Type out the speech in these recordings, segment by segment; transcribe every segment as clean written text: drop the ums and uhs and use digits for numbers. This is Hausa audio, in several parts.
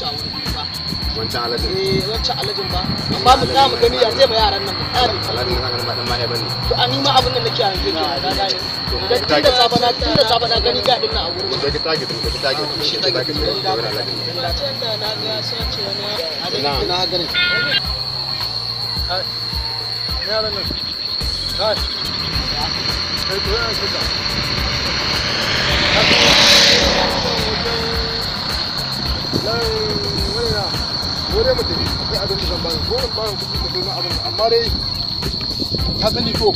a wurin ba. Wancan alajin. Eh, wancan alajin ba. Amma mu tsaya mu gani ya zai ma yaran nan mu tsaya mu Alajin na kan ba dan mahe bane. To a ni ma abin da nake hange ke ka gane. Dan tun da safe na gani ga din nan a wurin. Mu dauki target, mu dauki target. Shi target ne wurin alajin. Wancan da na ga ya sace wani. Ina. Na gani. Yaran nan. Kai. Kai to yana shiga. Wani mutum akwai abin da zan baka ko in baka kuɗi ka domin abin amma dai ka sani ko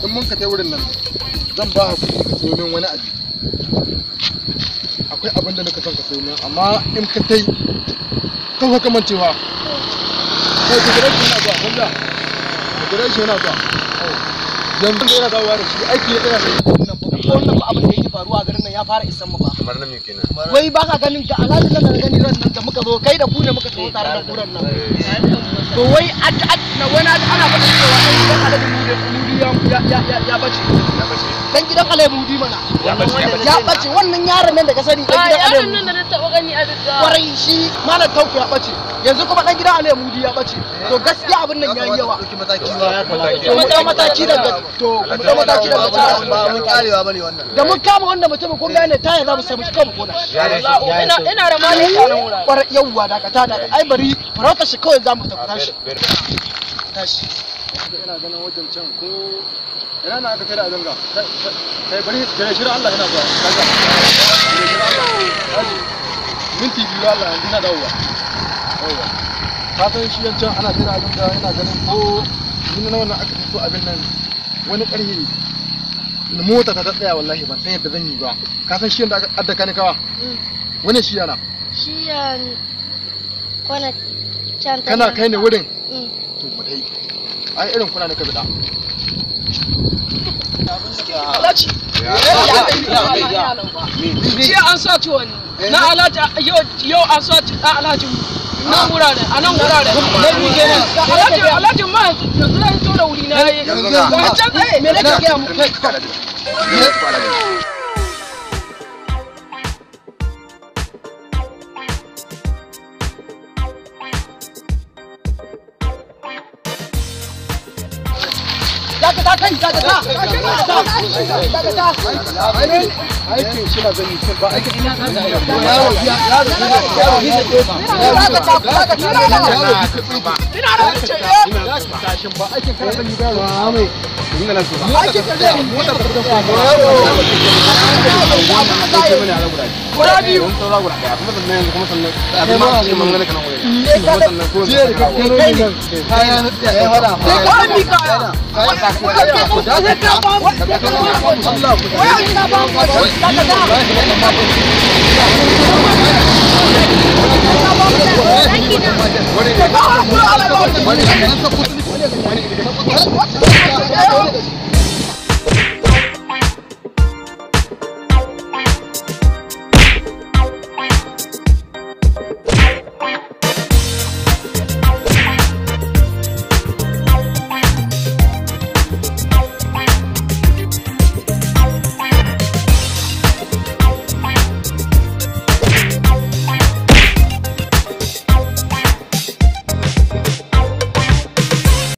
in mun ka tai wurin nan zan ba ka kuɗi ka sayo min wani abu akwai abin da naka son ka sayo min amma in ka tai kan ka kamancewa kai ka gare shi yana zuwa wanda ka gare shi yana zuwa yanzu da yana dawowa da shi aiki ya tsaya da shi Nan fa ko wannan fa abin da yake faruwa a garin nan ya fara isan mu ba. Kamar na me kenan. Wai ba ka ganin ga alhaji nan da na gani ran nan da muka zo kai da ku ne muka taho tare da kuran nan. To wai na wani ana faɗin cewa ɗan gidan Alhaji Mudi ya bace. Ya bace. Dan gidan Alhaji Mudi mana. Ya bace, ya bace. Ya bace wannan yaron nan da ka sani dan gidan Alhaji yaron nan Mudi. da na taɓa gani a daddawa. Kwarai shi Malam Tanko ya bace. Yanzu kuma dan gidan Alhaji Mudi ya bace. To gaskiya abin nan yayi yawa. To mu ɗau mataki daga to mu ɗau mataki daga ba mun karewa bane wannan da mun kama wannan mutumin kun gane taya za mu sai mu shi mu kona shi. Ina da malami a nan wurare. Kwarai yawwa dakata da ai bari farautar shi kawai za mu tafi tashi. Tashi. Ina ganin wajen can ko ina na aka kai da azanga kai bari jira shira Allah ina zuwa kaga jira shira Allah kaji minti biyu Allah yanzu ina dawowa yawwa ka san shi yancan ana kai da azanga ina ganin ko ni na wannan aka fito abin nan wani karhe mota ta tsaya wallahi ban san yadda zan yi ba ka san shi yanda aka addaka ni kawa wani shi yana Shi ya kwana can ta kana nan. kai ne wurin Mm. to mu dai ai irin kuna ne ka bida Alhaji. Jiya an sace wani. Na Alhaji yau an sace ɗan Alhaji nan wurare a nan wurare. Alhaji Alhaji ma yanzu ya hito da wuri na yayi. Yanzu ga. Ga can tsaye. Me nake gaya muku? Alajin. Dakata kai dakata. Dakata. Aikin shi na zan yi ba aikin Yaro yaro yaro dakata dakata. Ina da wani ce. tashin ba aikin kana zan yi ba yaro Aikin ka zai Guda biyu. jiya da ka gano ni nan kaya na tsaya ya fara Sai ka mi kaya. Sai ka ba mu. Allah ku Wai ka ba mu. Zaki na. Wani ne?